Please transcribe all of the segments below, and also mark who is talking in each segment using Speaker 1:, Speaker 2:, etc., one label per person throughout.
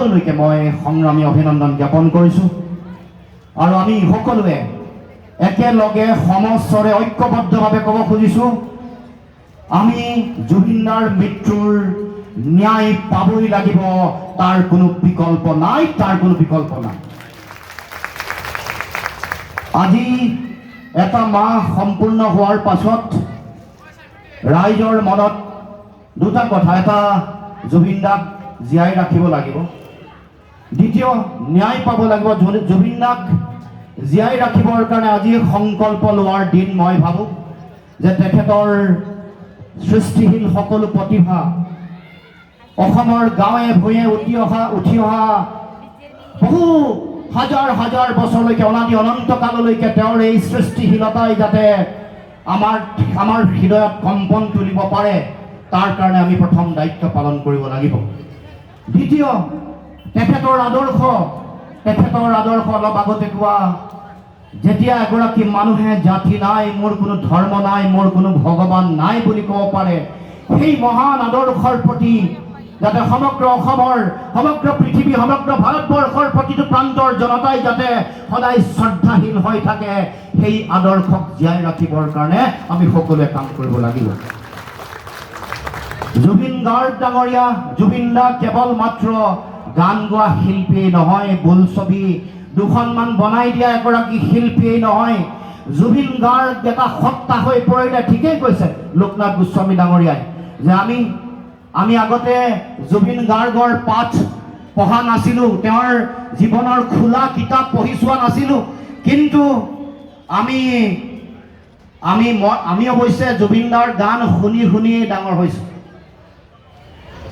Speaker 1: লৈকে মই সংগ্ৰামী অভিনন্দন জ্ঞাপন কৰিছোঁ আৰু আমি সকলোৱে একেলগে সমস্বৰে ঐক্যবদ্ধভাৱে ক'ব খুজিছোঁ, আমি জুবিনদাৰ মৃত্যুৰ ন্যায় পাবই লাগিব। তাৰ কোনো বিকল্প নাই, তাৰ কোনো বিকল্প নাই। আজি এটা মাহ সম্পূৰ্ণ হোৱাৰ পাছত ৰাইজৰ মনত দুটা কথা। এটা, জুবিন দাক জীয়াই ৰাখিব লাগিব। দ্বিতীয়, ন্যায় পাব লাগিব। জুবিন দাক জীয়াই ৰাখিবৰ কাৰণে আজি সংকল্প লোৱাৰ দিন। মই ভাবোঁ যে তেখেতৰ সৃষ্টিশীল সকলো প্ৰতিভা অসমৰ গাঁৱে ভূঞে উঠি অহা বহু হাজাৰ হাজাৰ বছৰলৈকে, অনাদি অনন্ত কাললৈকে তেওঁৰ এই সৃষ্টিশীলতাই যাতে আমাৰ হৃদয়ত কম্পন তুলিব পাৰে, তাৰ কাৰণে আমি প্ৰথম দায়িত্ব পালন কৰিব লাগিব। দ্বিতীয়, তেখেতৰ আদৰ্শ, অলপ আগতে কোৱা, যেতিয়া এগৰাকী মানুহে জাতি নাই মোৰ, কোনো ধৰ্ম নাই মোৰ, কোনো ভগৱান নাই বুলি ক'ব পাৰে, সেই মহান আদৰ্শৰ প্ৰতি যাতে সমগ্ৰ অসমৰ, সমগ্ৰ পৃথিৱী, সমগ্ৰ ভাৰতবৰ্ষৰ প্ৰতিটো প্ৰান্তৰ জনতাই যাতে সদায় শ্ৰদ্ধাশীল হৈ থাকে, সেই আদৰ্শক জীয়াই ৰাখিবৰ কাৰণে আমি সকলোৱে কাম কৰিব লাগিব। জুবিন গাৰ্গ ডাঙৰীয়া, জুবিন দা কেৱল মাত্ৰ গান গোৱা শিল্পীয়েই নহয়, বোলছবি দুখনমান বনাই দিয়া এগৰাকী শিল্পীয়েই নহয়, জুবিন গাৰ্গ এটা সত্তা হৈ পৰিলে। ঠিকেই কৈছে লোকনাথ গোস্বামী ডাঙৰীয়াই যে আমি আগতে জুবিন গাৰ্গৰ পাঠ পঢ়া নাছিলোঁ, তেওঁৰ জীৱনৰ খোলা কিতাপ পঢ়ি চোৱা নাছিলোঁ। কিন্তু আমি আমি মই আমি অৱশ্যে জুবিনদাৰ গান শুনি শুনিয়েই ডাঙৰ হৈছোঁ।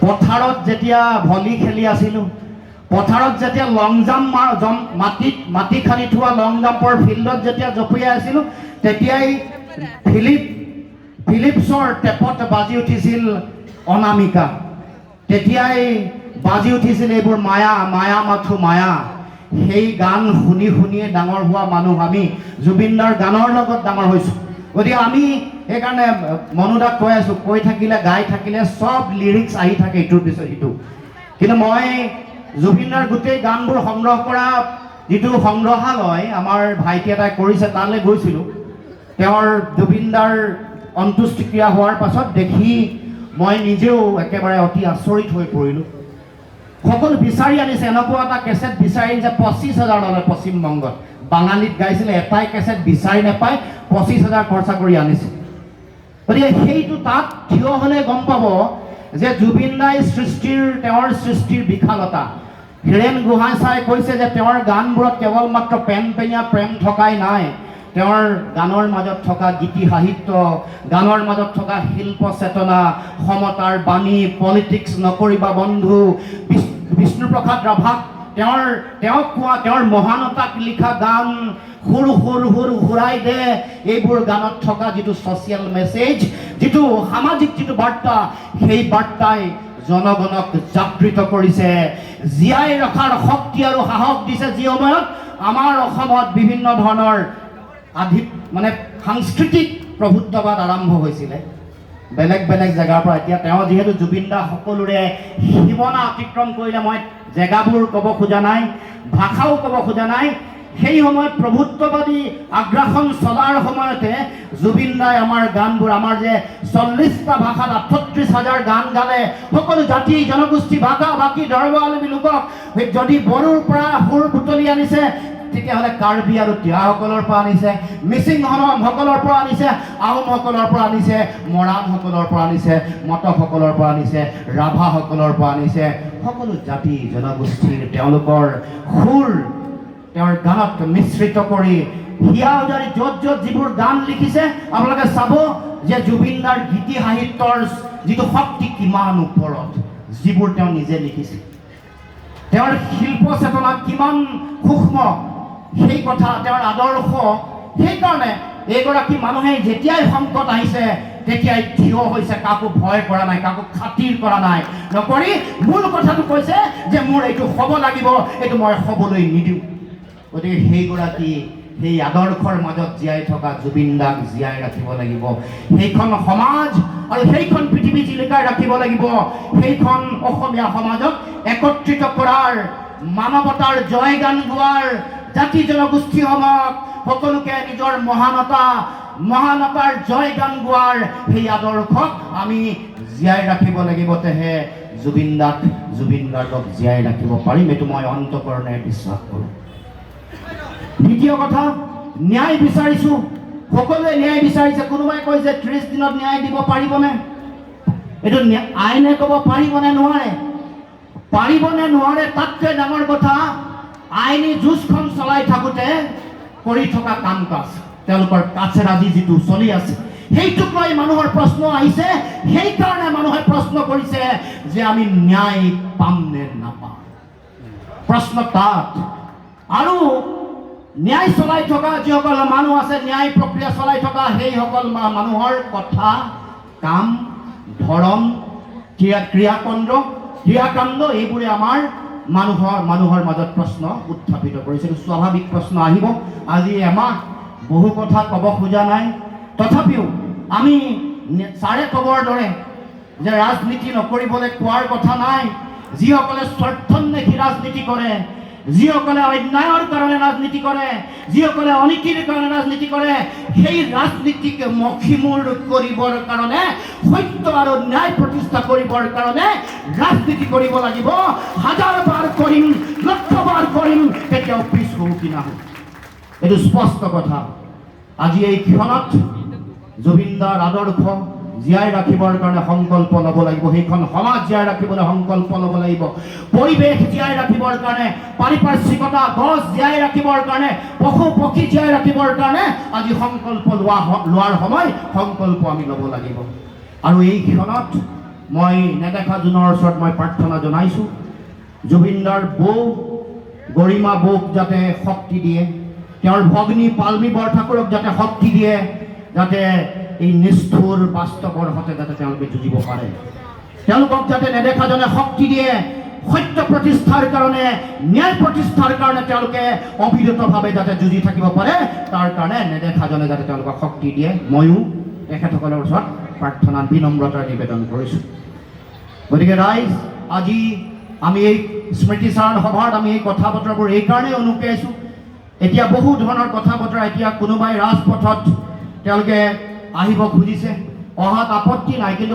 Speaker 1: পথাৰত যেতিয়া ভলী খেলি আছিলোঁ, পথাৰত যেতিয়া লং জাম্প মাৰ জম মাটিত মাটি খান্দি থোৱা লং জাম্পৰ ফিল্ডত যেতিয়া জঁপিয়াই আছিলোঁ, তেতিয়াই ফিলিপছৰ টেপত বাজি উঠিছিল অনামিকা, তেতিয়াই বাজি উঠিছিল এইবোৰ মায়া মায়া মাথো মায়া। সেই গান শুনি শুনিয়ে ডাঙৰ হোৱা মানুহ আমি। জুবিনদাৰ গানৰ লগত ডাঙৰ হৈছোঁ। গতিকে আমি সেইকাৰণে মনুদাক কৈ আছোঁ, কৈ থাকিলে, গাই থাকিলে চব লিৰিক্স আহি থাকে ইটোৰ পিছত সিটো। কিন্তু মই জুবিনদাৰ গোটেই গানবোৰ সংগ্ৰহ কৰা যিটো সংগ্ৰহালয় আমাৰ ভাইটি এটাই কৰিছে, তালৈ গৈছিলোঁ। তেওঁৰ জুবিনদাৰ অন্ত্যেষ্টিক্ৰিয়া হোৱাৰ পাছত দেখি মই নিজেও একেবাৰে অতি আচৰিত হৈ পৰিলোঁ। সকলো বিচাৰি আনিছে, এনেকুৱা এটা কেছেট বিচাৰি আনিছে, 25,000 ল'লে। পশ্চিমবংগত বাঙালীত গাইছিলে, এটাই কেছেট বিচাৰি নাপায় 25,000 খৰচা কৰি আনিছে। গতিকে সেইটো তাত থিয় হ'লে গম পাব যে জুবিন দাই তেওঁৰ সৃষ্টিৰ বিশালতা। হীৰেণ গোহাঁই ছাৰে কৈছে যে তেওঁৰ গানবোৰত কেৱল মাত্ৰ পেনপেনীয়া প্ৰেম থকাই নাই, তেওঁৰ গানৰ মাজত থকা গীতি সাহিত্য, গানৰ মাজত থকা শিল্প চেতনা, সমতাৰ বাণী, পলিটিক্স নকৰিবা বন্ধু, বিষ্ণুপ্ৰসাদ ৰাভাক তেওঁক কোৱা, তেওঁৰ মহানতাক লিখা গান, সুৰ সুৰ সুৰ সুৰাই দে, এইবোৰ গানত থকা যিটো ছ'চিয়েল মেছেজ, যিটো সামাজিক যিটো বাৰ্তা, সেই বাৰ্তাই জনগণক জাগৃত কৰিছে, জীয়াই ৰখাৰ শক্তি আৰু সাহস দিছে। যি সময়ত আমাৰ অসমত বিভিন্ন ধৰণৰ আধি মানে সাংস্কৃতিক প্ৰভুত্ববাদ আৰম্ভ হৈছিলে বেলেগ বেলেগ জেগাৰ পৰা, এতিয়া তেওঁ যিহেতু জুবিন দা সকলোৰে সীমনা অতিক্ৰম কৰিলে, মই জেগাবোৰ ক'ব খোজা নাই, ভাষাও ক'ব খোজা নাই। সেই সময়ত প্ৰভুত্ববাদী আগ্ৰাসন চলাৰ সময়তে জুবিন দাই আমাৰ গানবোৰ, আমাৰ যে 40টা ভাষাত 38 হাজাৰ গান গালে, সকলো জাতি জনগোষ্ঠী, ভাষা ভাষী, ধৰ্মাৱলম্বী লোকক, যদি বড়োৰ পৰা সুৰ বুটলি আনিছে, তেতিয়াহ'লে কাৰ্বি আৰু তিৱাসকলৰ পৰা আনিছে, মিচিং সকলৰ পৰা আনিছে, আহোমসকলৰ পৰা আনিছে, মৰাণসকলৰ পৰা আনিছে, মটকসকলৰ পৰা আনিছে, ৰাভাসকলৰ পৰা আনিছে, সকলো জাতি জনগোষ্ঠীৰ তেওঁলোকৰ সুৰ তেওঁৰ গানত মিশ্ৰিত কৰি হিয়া উজাৰি য'ত য'ত যিবোৰ গান লিখিছে, আপোনালোকে চাব যে জুবিনদাৰ গীতি সাহিত্যৰ যিটো শক্তি কিমান ওপৰত, যিবোৰ তেওঁ নিজে লিখিছে, তেওঁৰ শিল্প চেতনা কিমান সূক্ষ্ম, সেই কথা, তেওঁৰ আদৰ্শ। সেইকাৰণে এইগৰাকী মানুহে যেতিয়াই সংকট আহিছে, তেতিয়াই থিয় হৈছে, কাকো ভয় কৰা নাই, কাকো খাতিৰ কৰা নাই, নকৰি মূল কথাটো কৈছে যে মোৰ এইটো হ'ব লাগিব, এইটো মই হ'বলৈ নিদিওঁ। গতিকে সেইগৰাকী, সেই আদৰ্শৰ মাজত জীয়াই থকা জুবিন দাক জীয়াই ৰাখিব লাগিব। সেইখন সমাজ আৰু সেইখন পৃথিৱী জিলিকাই ৰাখিব লাগিব। সেইখন অসমীয়া সমাজক একত্ৰিত কৰাৰ, মানৱতাৰ জয় গান গোৱাৰ, জাতি জনগোষ্ঠীসমূহক সকলোকে নিজৰ মহানতাৰ জয় গান গোৱাৰ সেই আদৰ্শক আমি জীয়াই ৰাখিব লাগিব। তেহে জুবিন দাক, জুবিন গাৰ্গক জীয়াই ৰাখিব পাৰিম, এইটো মই অন্তঃকৰণেৰে বিশ্বাস কৰোঁ। দ্বিতীয় কথা, ন্যায় বিচাৰিছোঁ। সকলোৱে ন্যায় বিচাৰিছে। কোনোবাই কয় যে 30 দিনত ন্যায় দিব পাৰিবনে? এইটো আইনে ক'ব পাৰিবনে নোৱাৰে, পাৰিবনে নোৱাৰে। তাতকৈ ডাঙৰ কথা, আইনী যুঁজখন চলাই থাকোঁতে কৰি থকা কাম কাজ, তেওঁলোকৰ কাচৰাজি যিটো চলি আছে, সেইটোক লৈ মানুহৰ প্ৰশ্ন আহিছে। সেইকাৰণে মানুহে প্ৰশ্ন কৰিছে যে আমি ন্যায় পাম নে নাপাম, প্ৰশ্ন তাত। আৰু ন্যায় চলাই থকা যিসকল মানুহ আছে, ন্যায় প্ৰক্ৰিয়া চলাই থকা সেইসকল মানুহৰ কথা, কাম, ধৰম, ক্ৰিয়াকাণ্ড এইবোৰে আমাৰ মানুহৰ মাজত প্ৰশ্ন উত্থাপিত কৰিছে। এইটো স্বাভাৱিক, প্ৰশ্ন আহিব। আজি এমাহ, বহু কথা ক'ব খোজা নাই। তথাপিও আমি ছাৰে ক'বৰ দৰে যে ৰাজনীতি নকৰিবলৈ কোৱাৰ কথা নাই। যিসকলে স্বাৰ্থন্বেষী ৰাজনীতি কৰে, যিসকলে অন্যায়ৰ কাৰণে ৰাজনীতি কৰে, যিসকলে অনীতিৰ কাৰণে ৰাজনীতি কৰে, সেই ৰাজনীতিক মষিমূৰ কৰিবৰ কাৰণে, সত্য আৰু ন্যায় প্ৰতিষ্ঠা কৰিবৰ কাৰণে ৰাজনীতি কৰিব লাগিব। হাজাৰ বাৰ কৰিম, লক্ষ বাৰ কৰিম, কেতিয়াও পিছ হুহুকি নাহোঁ। এইটো স্পষ্ট কথা। আজি এই ক্ষণত জুবিনদাৰ আদৰ্শ জীয়াই ৰাখিবৰ কাৰণে সংকল্প ল'ব লাগিব। সেইখন সমাজ জীয়াই ৰাখিবলৈ সংকল্প ল'ব লাগিব। পৰিৱেশ জীয়াই ৰাখিবৰ কাৰণে, পাৰিপাৰ্শ্বিকতা, গছ জীয়াই ৰাখিবৰ কাৰণে, পশু পক্ষী জীয়াই ৰাখিবৰ কাৰণে আজি সংকল্প লোৱাৰ সময়। সংকল্প আমি ল'ব লাগিব। আৰু এই ক্ষণত মই নেদেখা জনৰ ওচৰত মই প্ৰাৰ্থনা জনাইছোঁ, জুবিনদাৰ বৌ গৰিমা বৌক যাতে শক্তি দিয়ে, তেওঁৰ ভগ্নী পালমি বৰঠাকুৰক যাতে শক্তি দিয়ে, যাতে এই নিষ্ঠুৰ বাস্তৱৰ সৈতে যাতে তেওঁলোকে যুঁজিব পাৰে। তেওঁলোকক যাতে নেদেখাজনে শক্তি দিয়ে, সত্য প্ৰতিষ্ঠাৰ কাৰণে, ন্যায় প্ৰতিষ্ঠাৰ কাৰণে তেওঁলোকে অবিৰতভাৱে যাতে যুঁজি থাকিব পাৰে, তাৰ কাৰণে নেদেখাজনে যাতে তেওঁলোকক শক্তি দিয়ে, ময়ো তেখেতসকলৰ ওচৰত প্ৰাৰ্থনা বিনম্ৰতাৰে নিবেদন কৰিছোঁ। গতিকে ৰাইজ, আজি আমি এই স্মৃতিচাৰণ সভাত আমি এই কথা বতৰাবোৰ এইকাৰণেই উনুকিয়াইছোঁ। এতিয়া বহু ধৰণৰ কথা বতৰা, এতিয়া কোনোবাই ৰাজপথত তেওঁলোকে আহিব খুজিছে, অহাত আপত্তি নাই, কিন্তু